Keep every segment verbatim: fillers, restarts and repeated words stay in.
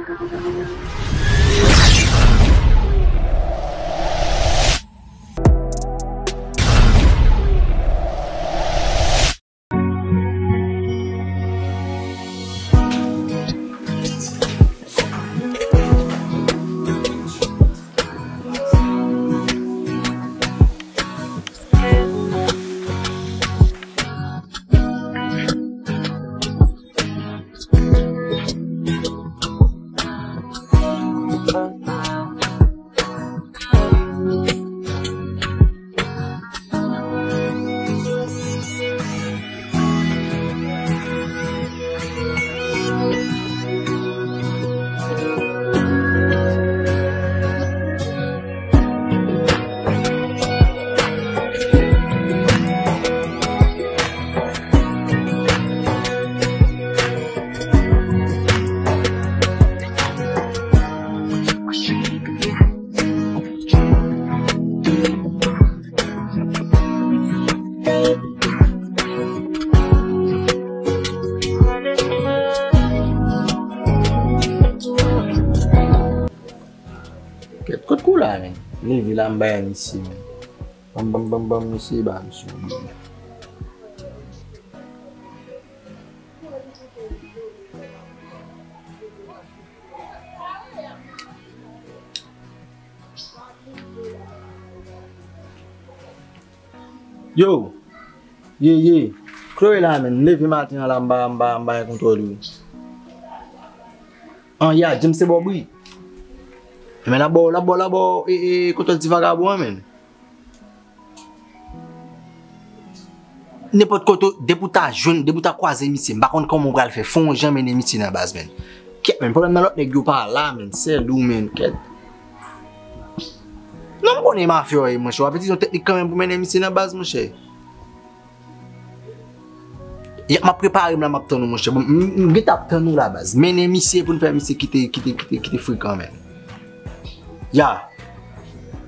Kèt, kot kou la, menn? Leve la, m bay misye, menn. Banm, banm, banm, banm, misye, ba misye yon byen. Yo! Ye, ye! Chloé la, menn, m leve maten an la, m pa, m pa, m pa gen kontwòl, wi. An, ya, James se bò bri. Men la bò, la bò, la bò, e, e, kontwòl ti vagabon an, menn. Nenpòt kote, depi w ta jwenn, depi w ta kwaze misye, m pa konn kòman w pral fè. Fè yon jan mennen misye nan baz, menn. Kèt, menn, pwoblèm nan lòt nèg yo pa la, menn. Sèl ou, menn, kèt. Non, m konnen mafya w ye, monchè. W ap itilize yon teknik kanmenm pou mennen misye nan baz, monchè. Ya, m ap prepare m la, m ap tann ou, monchè. Bon, m, m, m gentan ap tann ou la, baz. Mennen misye pou n fè misye kite, kite, kite, kite frekan, menn. Ya.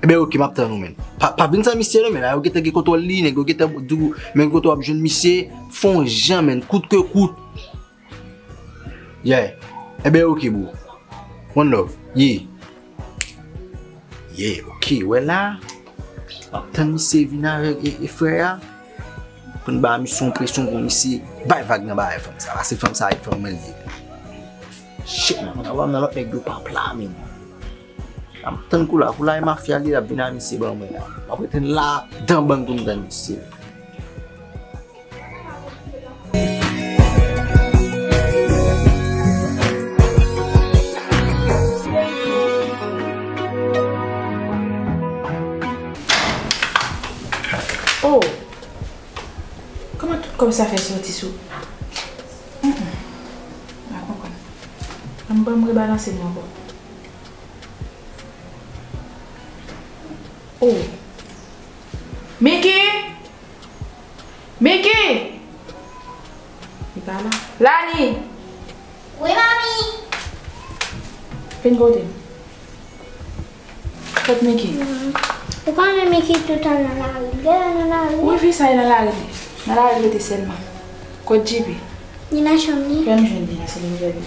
Ebyen, oke, m ap tann ou, menn. Pa, pa vin san misye, non, menn. Yo gentan gen kontwòl li, nèg yo gentan di w, men kote w ap jwenn misye, fè yon jan, menn. Kout ke kout. Yeah. Ebyen, oke, bro. One love. Yeah. Yeah, oke, wè la. M ap tann misye vin avèk e, e frè a. Pou n ba misye yon presyon pou misye bay vag nan bagay fanm sa. Paske fanm sa e fanm mwen li ye. Shit, man. Mwen nan lòt nèg yo pa pla, menn. M ap tann kou la. Kou la e mafya li, l ap vin a misye ban mwen la. M ap rete la dan bann pou m tann misye. Oh! Kòman tout kòb sa fè sòti sou? Mm, mm. M pa konprann. Ann ban m rebalanse m ankò. Oh. Miki! Miki! Li pa la. Lani! Wi, manmi! Vin kote m. Kot Miki? Hmm. Ou konnen Miki toutan nan lari. Gade nan lari. Wi, fi sa e nan lari. Nan lari rete sèlman. Kot J P? Li nan chanm li. Fè m jwenn li la, se li m vle li.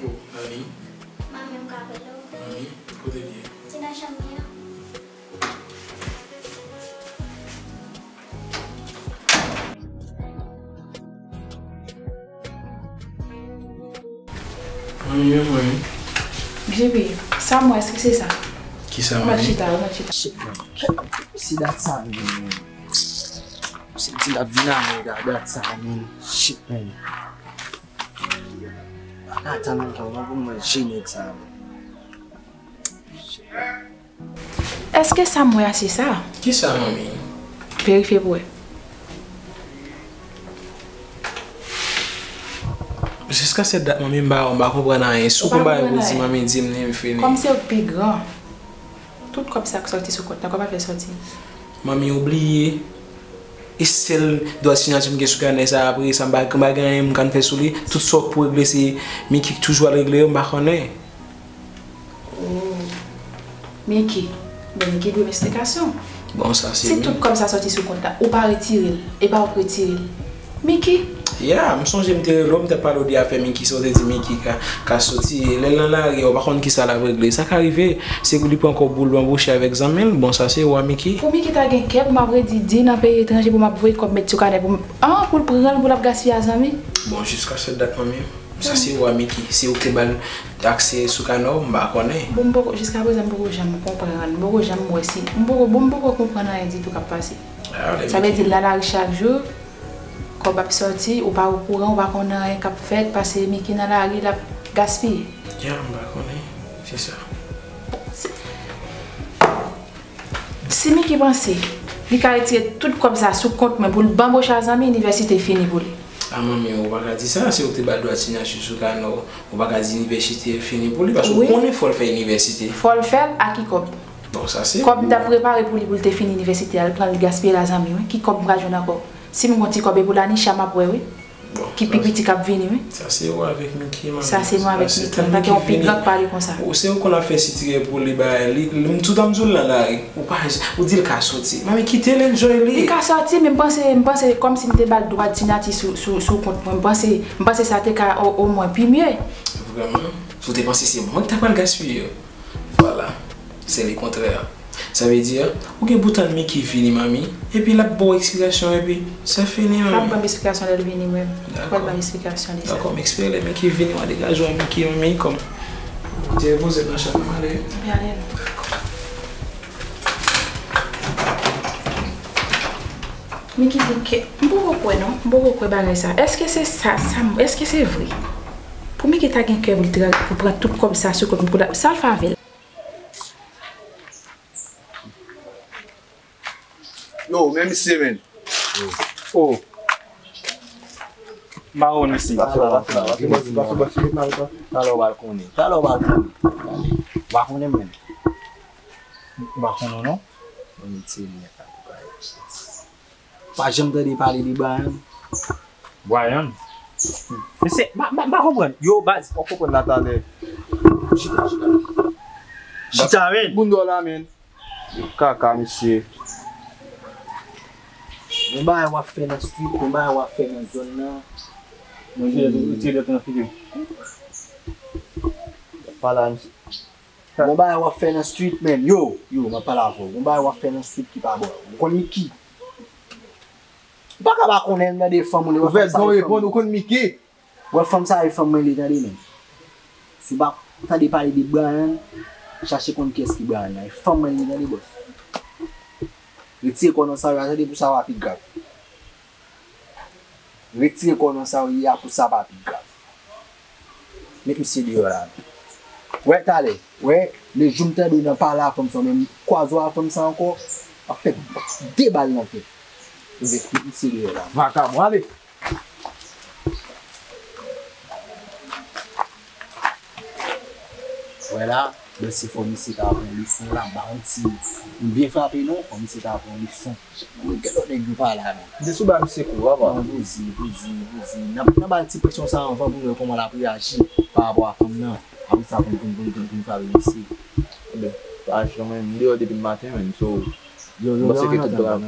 Oh, Lani. Manmi, m ka rele w? Manmi, kote l ye? Li nan chanm li an. Manmi, men mwen. J P, sa m wè, èske se sa? Kisa, manmi? Ou mèt chita, ou mèt chita. Shit, man. Se dat sa, man. Se di l ap vin a mwen, dat, dat sa, man. Shit, man. Pa ka tann lontan, non, pou mwen jene ak sa, man. Shit, man. Èske sa m wè a se sa? Kisa, manmi? Verifye pou wè. Jiskaske dat, manmi, m pa wè, m pa konprann anyen. Si w konn bagay pou di, manmi, di m li, m fini. Kòm se ou k pi gran, tout kòb sa k sòti sou kont la, kòman l fè sòti? Manmi, ou bliye? E sèl dwa siyati m gen sou kanè sa, apre sa, m pa, m pa gen anyen m konn fè sou li. Tout sa w pou regle, se Miki k toujou al regle yo, m pa konnen. Miki, bon, Miki dwe m esplikasyon. Bon, sa se Si tout kòb sa sòti sou kont la, ou pa retire l, e pa ou k retire l. Miki! Ya, m sonje m te rele w, m t ap pale w de afè Miki, sa w te di Miki ka, ka soti, lè l nan lari a, ou pa konn kisa l ap regle. Sa ka rive, se pou li pran kòb pou l anboche avèk zanmi l, bon, sa se ou a Miki. Pou Miki ta gen kè pou m ap redi di nan peyi etranje, pou m ap voye kòb met sou kanè, pou m, an, pou l pran l, pou l ap gaspiye a zanmi. Bon, jiskaske dat manmi, sa se ou a Miki, se ou ki te ba l akse sou kanè w, m pa konnen. Bon, m poko, jiskaprezan, m poko janm konprann, m poko janm wè si, m poko, bon, m poko konprann anyen ditou k ap pase. Sa vle di l nan lari chak jou, kòb ap sòti, ou pa okouran, ou pa konn anyen k ap fèt, paske Miki nan lari, l ap gaspiye. Ya, m pa konnen, se sa. Si Miki panse li ka retire tout kòb sa sou kont mwen pou l banboche a zanmi, inivèsite fini pou li. A manmi, ou pa ka di sa, se ou ki te ba l dwa siyati sou kanè w, ou pa ka di inivèsite fini pou li, paske ou konnen fò l fè inivèsite. Fò l fè l a ki kòb? Bon, sa se. Kòb m t ap prepare pou li pou l te fini inivèsite a, l pran l gaspiye l a zanmi, wi. Ki kòb m pral jwenn ankò? Si m gon ti kòb, e pou Lanisha m ap wè, wi. Ki pi piti k ap vini, wi. Sa se ou avèk Miki, manmi. Sa se mwen avèk Miki. M pa gen yon pi gran k pale konsa. Ou se ou konn ap fè sitirè pou li, bagay. Li, li, toutan m di w l nan lari. Ou pa, ou di l ka soti. Manmi, kite l enjoy li. Li ka sòti, men m panse, m panse kòmsi m te ba l dwa siyati sou, sou, sou kont mwen. M panse, m panse sa te ka o, omwen pi mye. Vrèman? Si w te panse se mwen ki ta pral gaspiye yo. Vwala. Se lekontrè. Sa vle di, ou gen pou tann Miki vini, manmi, epi l ap ba w eksplikasyon, epi se fini, manmi. L ap ban m eksplikasyon lè l vini, mwen. Dakò. L ap ban m eksplikasyon li sa. Dakò, m espere lè Miki vini, w a degaje w a Miki, manmi, kòm. Bondye repoze nan chanm nan, ale. Epi ale. Miki gen kè, m poko kwè non, m poko kwè bagay sa. Èske se sa, sa, èske se vre? Pou Miki ta gen kè pou l tra-, pou pran tout kòb sa sou kont mwen, pou l, sa l fè avè l? Yo, men misye, men. Oh. M pa wè w nan siy. Pase la, pase la, pase bò sou, pase bò sou, pase bò sou. Talè w pral konnen. Talè w pral konnen. Ou pa konnen m menm. M pa konnen w non. Mwen mete nèt la pou kay. Pa janm tande pale de Brian. Brian? Mesye, m pa, m pa, m pa konprann. Yo, baz. W ap konprann la talè. Chita, chita. Chita, men. Bounda w la, men. Kaka, mesye. Yon bagay w ap fè nan street, yon bagay w ap fè nan zòn nan. Mwen jere tou, retire dwèt nan figi m. Pale a misye. Yon bagay w ap fè nan street, men. Yo, yo, m ap pale avè w. Yon bagay w ap fè nan street ki pa bon. Ou konn Miki? Ou pa ka pa konnen l nan de fanm ou, ou fè sa, ou reponn, ou konn Miki. Wè fanm sa e fanm mwen li tande men. Si w pa tande pale de Brian, chache konn kiyès ki Brian nan. E fanm mwen li tande bòs. Retire kò nan sa w ye a tande pou sa pa pi grav. Retire kò nan sa w ye a pou sa pa pi grav. Met misye deyò la. Wè talè, wè, le jou m tande w nan pale a fanm sa w menm kwaze w a fanm sa ankò, w ap fè de bal nan tèt. Ou met misye deyò la. Vakabon, ale! Wè la, men se fò misye ta pran leson la, ba yon ti, m byen frape non, fò misye ta pran leson. Mwen gen lòt nèg yo pa la non. M te sou ba misye kou, apa. Non, poze, poze, poze. N ap, n ap ba l ti presyon sa anvan pou nou wè kòman l ap reyaji pa rapò a fanm nan. Apre sa pou n, pou n, pou n, pou n, pou n frape misye. Ebyen, pa aji non, men m deyò depi maten, men, so, yo, yo, m panse ke tout bagay.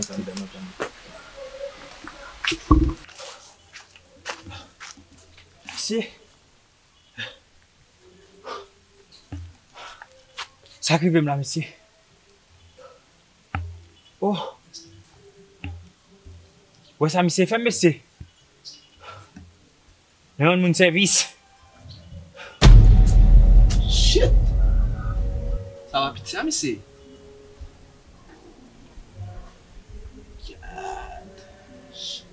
Mesye. Sa k rive m la, mesye? Oh. Wè sa misye fè m, mesye? Nan rann moun sèvis. Shit! Sa pa piti sa, mesye. God. Shit.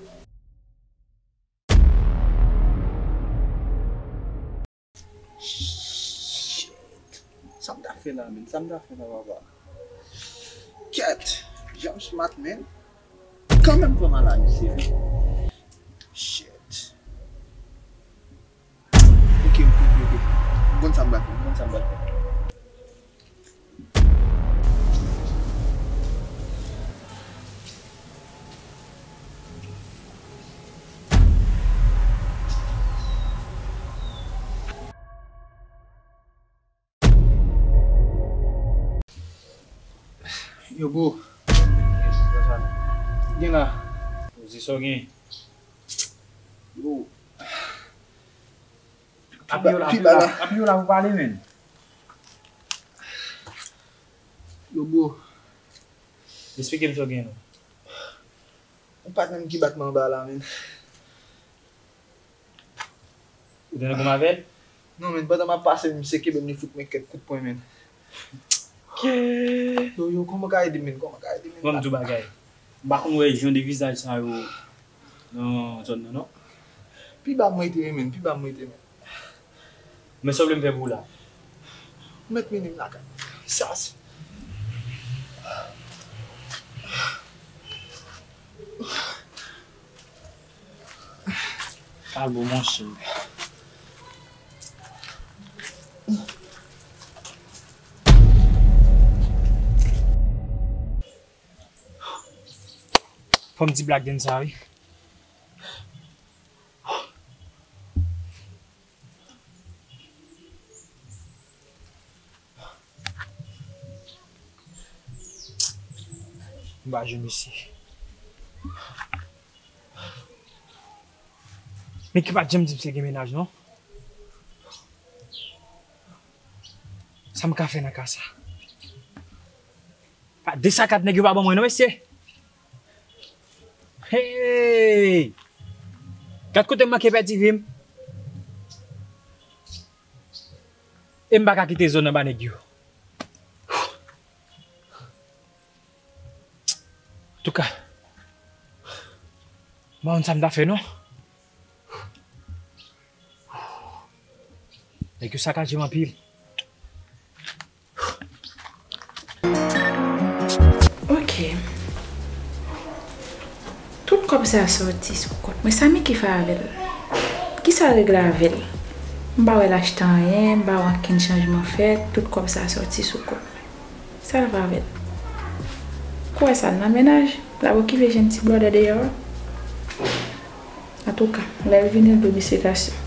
Sa m ta fè la, menn? Sa m ta fè la, papa? Kèt! Jan m smart, menn. Kanmenm pran mal a misye, menn. Shit. Ok, ok, ok, ok. M konn sa m pral fè, m konn sa m pral fè. Yo, bro. Yes, sa sa. Gen la. Poze sa w gen. Yo. Ap yo la, ap yo la, ap yo la pou pale, men. Yo, bro. Esplike m sa w gen, non. Yon patnè m ki bat mwen anba la, men. Ou te nan kòm avè l? Non, men, pandan m ap pase, misye kenbe m, li fout mwen kèk kout pwen, men. Ke? Yo, yo, kòman w ka ede m, men? Kòman w ka ede m, men? Ban m di w bagay. M pa konn wè jan de vizaj sa yo nan zòn nan, non. Pi ba m rete, men, pi ba m rete, men. Men sa w vle m fè pou w la? Ou mèt mennen m lakay. Sa se. Al bon, monchè. Fò m di Black Gang sa, wi. M pa jwenn misye. Men ki pa t janm di m se gen mennaj, non. Sa m ka fè nan ka sa? Pa de sa kat nèg yo pa ban mwen, non, mesye. Hey! Gad kote m manke pèdi vi m. E m pa ka kite zòn nan ba nèg yo. Antouka, m pa konn sa m ta fè, non. Nèg yo sakaje m anpil. Ok. Tout kòb sa a sòti sou kont mwen. Sa Mickey fè avè l? Kisa l regle avè l? M pa wè l achte anyen, m pa wè ankenn chanjman fèt, tout kòb sa a sòti sou kont mwen. Sa l fè avè l? Kwè sa l nan mennaj? L ap okipe jèn ti blòdè deyò a? Antouka, lè l vini, l pou misye gasyon.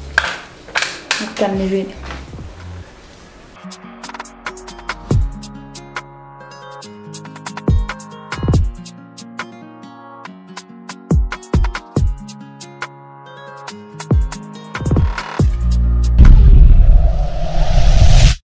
M ap tann li vini.